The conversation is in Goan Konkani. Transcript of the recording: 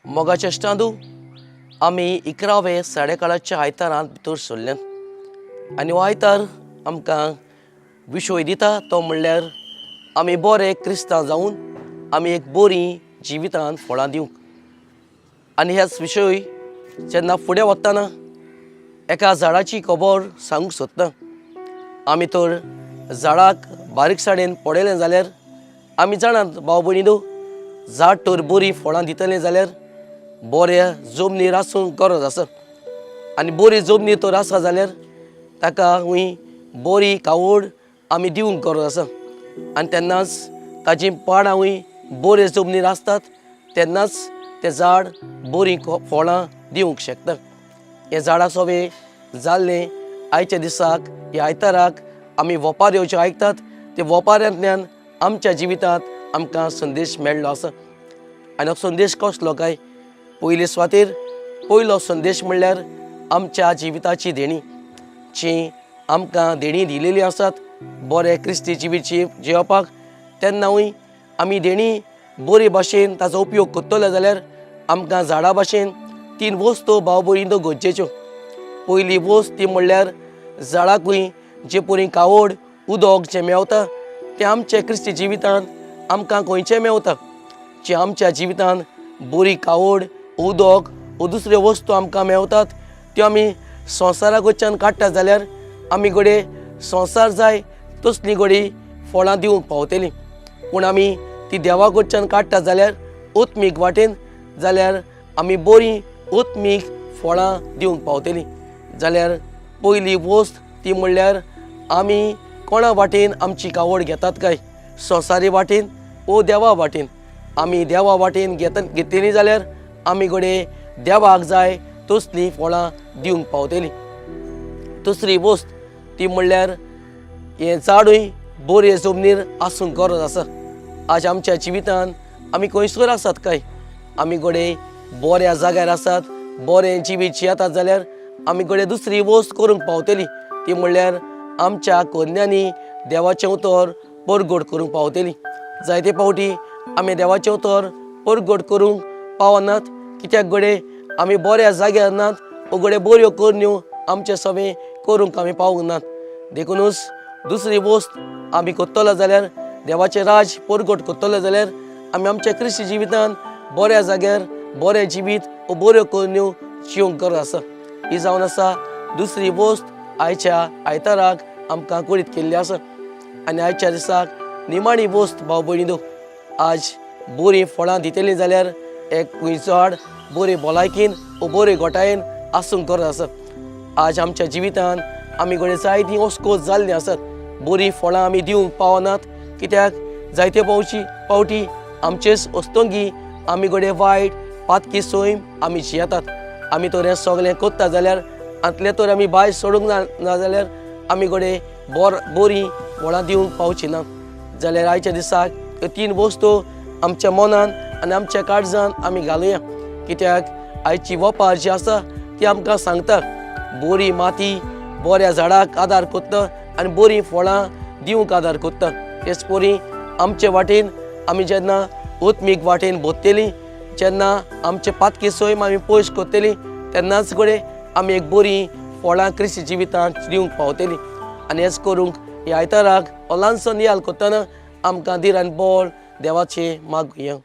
मोगाचे इश्टांदू, आमी इकरावे साडेकाळाच्या आयतारांत भितर सरल्यात आनी हो आयतार आमकां विशय दिता तो म्हणल्यार आमी बरे क्रिस्तांव जावन आमी एक बरी जिवितांत फळां दिवंक. आनी ह्याच विशय जेन्ना फुडें वतना एका झाडाची खबर सांगूंक सोदता. आमी तर झाडाक बारीकसाणेन पळयलें जाल्यार आमी जाणात भाव भयणीनो, झाड तर बरीं फळां दितलें जाल्यार बऱ्या जमनीर आसूंक गरज आसा. आनी बरी जमनीर तर आसा जाल्यार ताका हूंय बरी कावड आमी दिवंक गरज आसा. आनी तेन्नाच ताजी पानांय बरे जमनीर आसतात, तेन्नाच तें झाड बरीं फळां दिवंक शकता. हें झाडां सोबें जाल्लें आयच्या दिसाक ह्या आयताराक आमी वोपाऱ्यो ज्यो आयकतात ते वोपाऱ्यांतल्यान आमच्या जिवितांत आमकां संदेश मेळ्ळो आसा. आनी हो संदेश कसलो काय? पयले सुवातेर पयलो संदेश म्हणल्यार आमच्या जिविताची देणी जी आमकां देणी दिलेली आसात बरें क्रिस्ती जिवीत जियोवपाक, तेन्नाय आमी देणी बरे भाशेन ताचो उपयोग करतले जाल्यार आमकां झाडां भाशेन तीन वस्तू भाव भयणीनो गरजेच्यो. पयली वस्त ती म्हणल्यार झाडाकूय जे परी कावड उदक जें मेवता तें आमच्या क्रिस्ती जिवितांत आमकां खंयचें मेवता. जे आमच्या जिवितांत बरी कावड उदक वो दुसऱ्यो वस्तू आमकां मेवतात त्यो आमी संवसारा कडच्यान काडटा जाल्यार आमी घडये संवसार जाय तसली घडये फळां दिवंक पावतली. पूण आमी ती देवा कडच्यान काडटा जाल्यार उत्मीक वाटेन जाल्यार आमी बरीं उत्मीक फळां दिवंक पावतली. जाल्यार पयली वस्त ती म्हणल्यार आमी कोणा वाटेन आमची कावड घेतात काय, संवसारी वाटेन ओ देवा वाटेन? आमी देवा वाटेन घेतली जाल्यार आमी घडये देवाक जाय तसलीं फळां दिवंक पावतली. दुसरी वस्त ती म्हणल्यार हें झाडूय बरे जमनीर आसूंक गरज आसा. आज आमच्या जिवितांत आमी खंयसर आसात काय? आमी घडये बऱ्या जाग्यार आसात, बरें जिवीत जियेतात जाल्यार आमी घडये दुसरी वस्त करूंक पावतली, ती म्हणल्यार आमच्या कोन्यांनी देवाचें उतर परगट करूंक पावतली. जायते फावटी आमी देवाचें उतर परगट करूंक पावनात, कित्याक घडये आमी बऱ्या जाग्यार नात वो घडये बऱ्यो करण्यो आमचे सगळें करूंक आमी पावूंक नात. देखुनूच दुसरी वस्त आमी करतलो जाल्यार, देवाचें राज परगट करतलो जाल्यार आमी आमच्या क्रिस्ती जिवितांत बऱ्या जाग्यार बरें जिवीत वो बऱ्यो करण्यो जिवंक गरज आसा. ही जावन आसा दुसरी वस्त आयच्या आयताराक आमकां कळीत केल्ली आसा. आनी आयच्या दिसाक निमाणी वस्त भाव भयणीनो, आज बरीं फळां दितलीं जाल्यार एक खंयचो झाड बरी भलायकेन वो बरे घोटायेन आसूंक गरज आसा. आज आमच्या जिवितांत आमी घडये जायतीं ओस्कोत जाल्लीं आसात, बरीं फळां आमी दिवंक पावनात, कित्याक जायते पावटी आमचेच अस्तंगी आमी घडये वायट पातकी सैम आमी जियेतात. आमी तर हें सगळें करता जाल्यार हांतलें तर आमी भायर सोडूंक ना, ना जाल्यार आमी घडये बरीं फळां दिवंक पावची ना. जाल्यार आयच्या दिसाक ह्यो तीन वस्तू आमच्या मनान आनी आमच्या काळजान आमी घालुया, कित्याक आयची वपार जी आसा ती आमकां सांगता बरी माती बऱ्या झाडाक आदार करता आनी बरीं फळां दिवंक आदार करता. तेच परी आमचे वाटेन आमी जेन्ना उत्मीक वाटेन भोंवतली, जेन्ना आमचे पातकी सैम आमी पयस करतली, तेन्नाच घडये आमी एक बरीं फळां क्रिस्ती जिवितांत दिवंक पावतली. आनी हेच करूंक ह्या आयताराक हो ल्हानसो नियाल करतना आमकां धीर आनी बळ देवाचें मागुया.